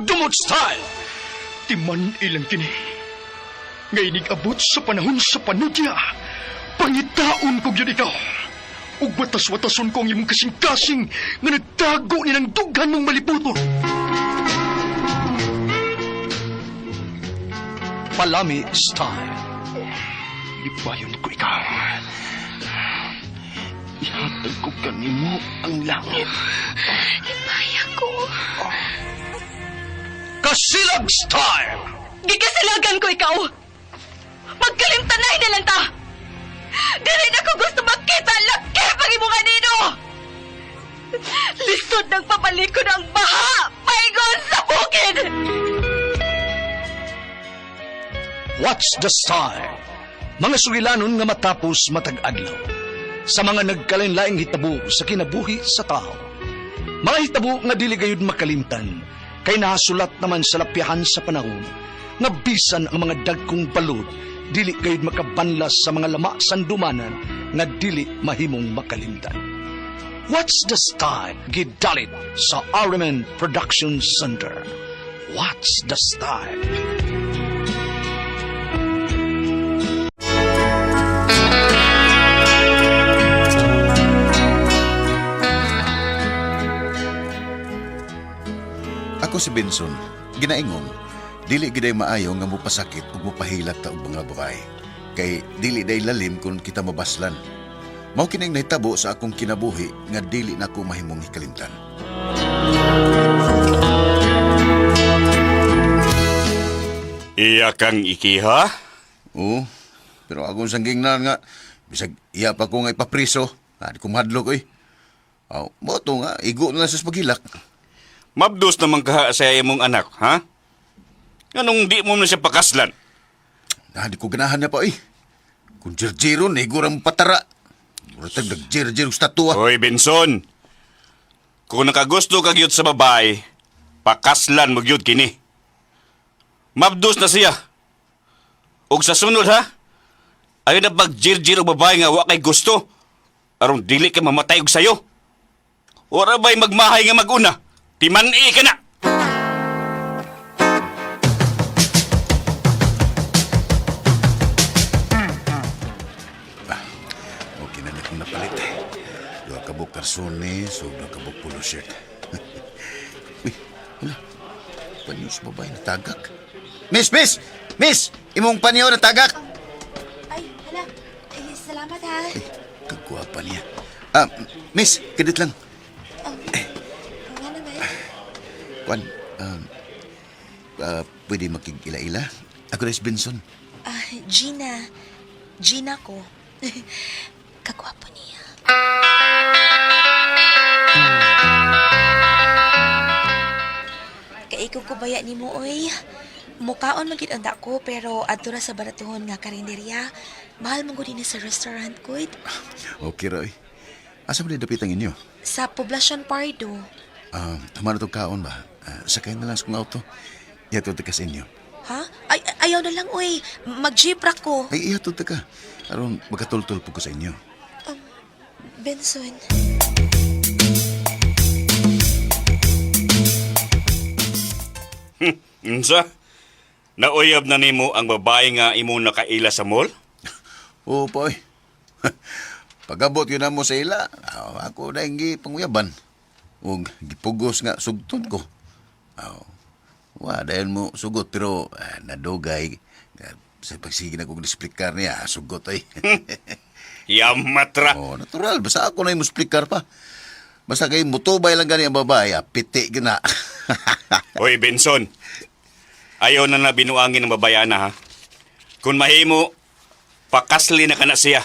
Dumot style! Timan ilang kini. Nga inig-abot sa panahon sa panudya, pangitaon ko gyud ikaw. Ug watas-watason ko ang imong kasing-kasing nga nagtago ni ng dughan mong malibuton. Palami style. Libayon ko ikaw. Ihatag ko kanimo ang langit. Hipaya ko. Kasilag style! Gigasilagan ko ikaw! Magkalimtanay na lang ta! Dili na ko gusto makita ang laki pag imong anino! Lisod ng pabalikon ang baha! Paingon sa bukid! What's the style? Mga sugilanon nga matapos matag adlaw. Sa mga nagkalain-laing hitabo sa kinabuhi sa tao. Mga hitabo nga dili gayud makalimtan, kay nahasulat naman sa lapyahan sa panahon, nga bisan ang mga dagkong balod, dili gayud makabanlas sa mga lama sandumanan nga dili mahimong makalimtan. What's the style? Gidalit sa RMN Production Center. What's the style? Ako si Benson, ginaingon, dili giday maayo nga mopasakit ug mopahilak ta og mga babae. Kay dili day lalim kung kita mabaslan. Mao kining nahitabo sa akong kinabuhi nga dili nako mahimong hikalimtan. Iya kang ikiha? Oo, pero akong sanggingnan nga, bisag iya pa ko nga ipapriso, di ko mahadlok oy. Aw, mo to nga, igo na lang sa paghilak. Mabdos naman kaha sa imong anak, ha? Anong di mo na siya pakaslan? Ah, di ko ganahan na pa oy. Kung jirjiron, igo ra mo patara. Murag nagjirjir og statua. Hoy, Benson. Kung nakagusto ka gyud sa babae, pakaslan mo gyud kini. Mabdos na siya. Og sa sunod ha, ayaw na pagjirjir og babae nga wa kay gusto. Aron dili ka mamatay og sayo. Ora ba'y magmahay nga maguna? Timan-i ka na! Okay na na akong napalit. Duha ka buok karsones o duha ka buok polo shirt. Uy, hala. Panyo sa babae natagak. Miss, miss! Miss! Imong panyo natagak! Ay, hala. Ay, salamat ha. Ay, kagwapa niya. Ah, miss, kadit lang. Nga naman. Kwan, pwede makig-ila-ila? Ako na si Benson. Ah, Gina. Gina ko. Kagwapo niya. Kaikog ko baya ni mo, oy. Mukaon man gid ang ko, pero adto ra sa baratuhon nga karinderya. Mahal man gud ni sa restaurant ko. Okay, Roy. Asa ba dapit ang inyo? Sa Poblacion Pardo. Ah, tama na itong kaon ba? Ah, sakay na lang sa kong auto. Ihatod ka sa inyo. Ha? Ay, ayaw na lang, oy. Mag-jeep ra ko. Ay, ihatod ka. Aron, magkatultol po ko sa inyo. Benson. Unsa? Nauyab na nimo ang babae nga imong nakaila sa mall? Oo po, eh. Pagabot yun na mo sa ila, ako na yung panguyaban. O gipugos nga sugton ko. Aw, wa, dahil mo sugot, pero nadugay. Sa pagsige na kong displikar niya, sugot ay. Yamatra. Oh, natural, basta ako na yung musplikar pa. Basta kay mutubay lang gani ang babae, piti gina. Hoy, Benson. Ayaw na na binuangin ang babae na, ha? Kung mahimo, pakasli na ka na siya.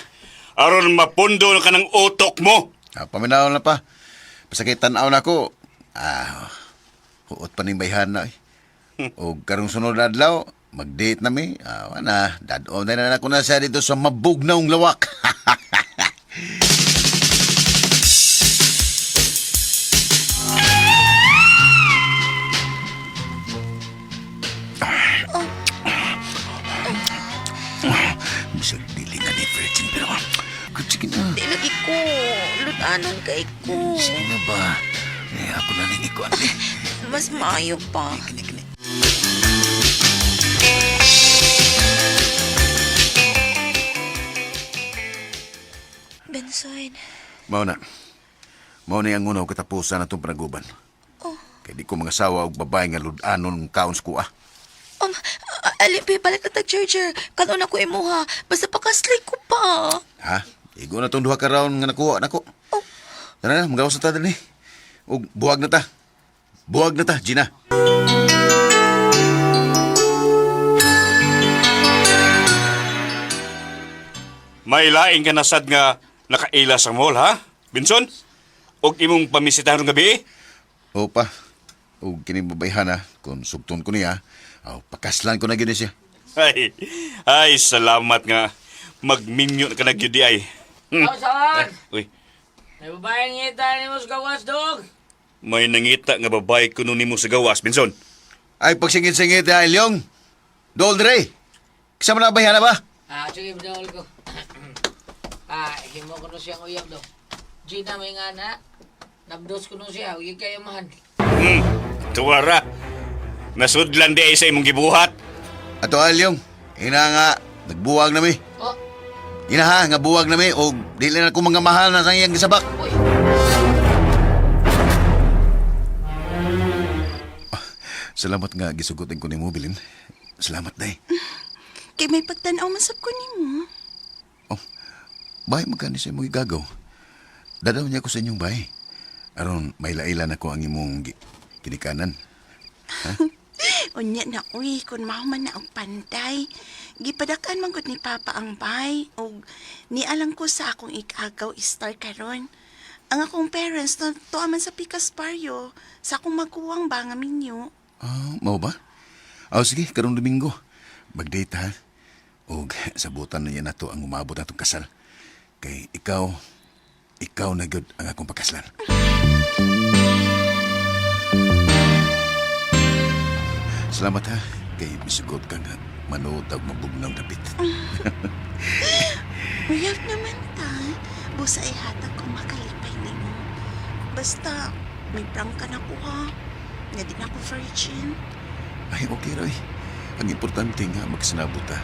Aron mapundo na ka ng utok mo. Paminaw na pa. Basta kay tanaw na ko, huot pa ning bayhan na eh. O karong sunod na adlaw, mag-date na mi. Ana, dad-on na na ako na siya dito sa mabugnawng lawak. Bisag dili na ni Virgin pero sige na. Di lagi ko. Lutanon kay ko. Sige na ba? Eh, ako na ning ikuan eh. Mas maayo pa. Kini, kini. Benson. Mao na. Mao na ang unaw katapusan atong panaguban. Oh. Kay di ko mga sawa og babae nga ludanon kaon sa kuha. Alipi, balik na tag charger. Kanon ako imuha. Basta pakaslay ko pa. Ha? Igo na tong duha ka round nga nakuha nako. Oh. Tara na, magawas na ta dinhi. Og buwag na ta. Buwag na ta, Gina. May laing ka nasad nga nakaila sa mall, ha? Benson? Og imong pamisitahan gabi? Opa. Og kining babayhan ha, kung sugton ko niya, aw pakaslan ko na gyud ni siya. Ay, ay, salamat nga. Magminyo na ka na gyud di ay. Oh, saan? Uy, May babae ngita ni mo sa gawas, dog. may nangita nga babae kuno nimo sa gawas, Benson. Ay pagsingit-singit ay Leong. Dol dre. Kasama na bayhana ba? Ah, sige, bidawal ko. Ah, himo ko no siyang uyab, dog. Gina, may nga na. Nabdos ko no siya. Huwag kayo mahan. Tuwara. Nasudlan di ay sa imong gibuhat. Ato ay Leong. Ina nga nagbuwag na mi. Oh, Ina ha, nga buwag na mi og dili na ko mga mahal na sa iyang gisabak. uy. Salamat nga gisugotin ko nimo Bilin. Salamat day. Kay may pagtanaw man sab ko nimo. Oh, bahay magkani sa imong gagaw. Dadaw niya ko sa inyong bahay. Aron may lailan ako ang imong kinikanan. Unya na uy, kun mahuman na og panday. Gipadakan man gud ni Papa ang bay og nialang ko sa akong ikagaw star karon. Ang akong parents na tuwa man sa Pikas Barrio sa akong maguwang ba nga minyo. Ah, mao ba? Oh, sige, karong Domingo. Mag-date ha. Og sabutan na niya nato ang umabot atong kasal. Kay ikaw, ikaw na gyud ang akong pakaslan. Salamat ha. Kay misugot ka nga manood og mabugnaw dapit. Uyab naman ta. Busa ay hatag kong makalipay nimo. Basta may prank ka na ko ha. Nga di na ako virgin. Ay, okay, Roy. Ang importante nga magsinabot ta.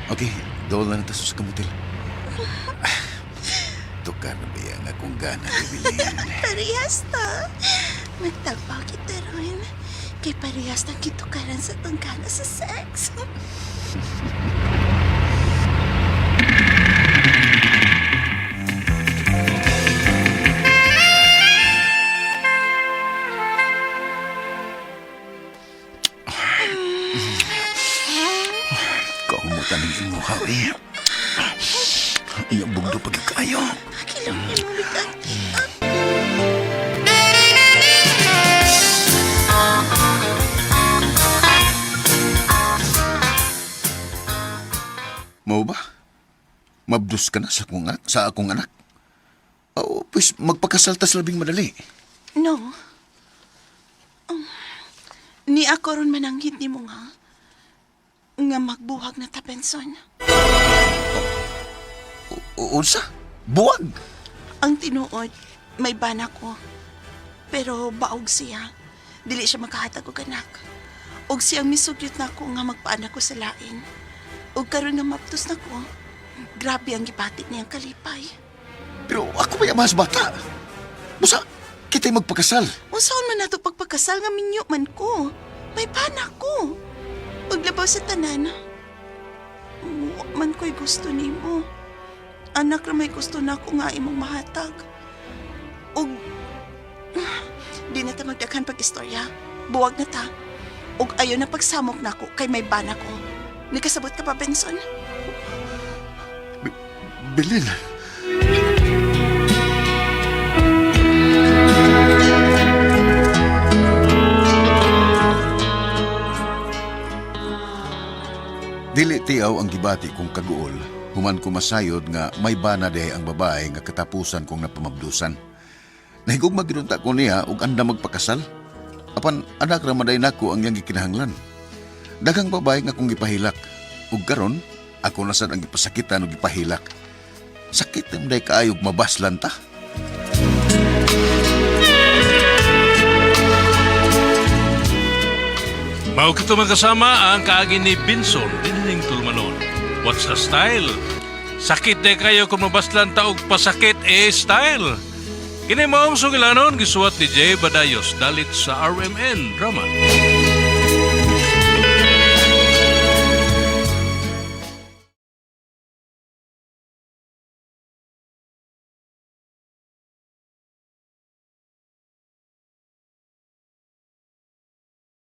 Okay, doon na ta sa kamutil. Ah, tukar na ba yan akong gana, Evelyn? Parehas ta. Magtagpaw kita ron. Kay parehas na kitukaran sa tunggana sa sex. Kaumutan ng imuha, eh. Iya, bugdo pagkakayo. Kilom ni mo bitag. Mau ba? Mabdus ka na sa akong anak? Sa akong anak? Oo, pues magpakasal ta sa labing madali. No. Ni ako ron mananghid ni mo nga. Nga magbuhag na ta, Benson. Unsa? Buwag! Ang tinuod, may bana ko. Pero baog siya. Dili siya makahatag og anak. Og siyang misugyot na ako nga magpaanak ko sa lain. Og karon nga maptos na ko. Grabe ang gipati niyang kalipay. Pero ako ba mas bata? Busa, kita'y magpakasal. Unsaon man nato pagpakasal nga minyo man ko. May bana ko. Paglabaw sa tanan, wa man ko'y gusto nimo. Anak ra may gusto na ako nga imong mahatag. Og di na ta magdaghan pag-istorya. Buwag na ta. Og ayo na pagsamok nako kay may bana ko. Nikasabot ka pa, Benson? Bilin. Dili tiaw ang gibati kong kaguol, human ko masayod nga may bana dihay ang babae nga katapusan kong napamabdusan. Nahigugma ginunta ko niya ug anda magpakasal. Apan anak ra maday nako ang iyang gikinahanglan. Daghang babae nga akong gipahilak. Ug karon ako na sad ang gipasakitan ug gipahilak. Sakit ang day kaayog mabaslan ta. Mao kito, mga kasama, ang kaagi ni Binson dinhining tulumanon. What's the style? Sakit de kayo kung mabaslan ta og pasakit eh style. Kini maong sugilanon gisuwat ni Jay Badayos dalit sa RMN Drama.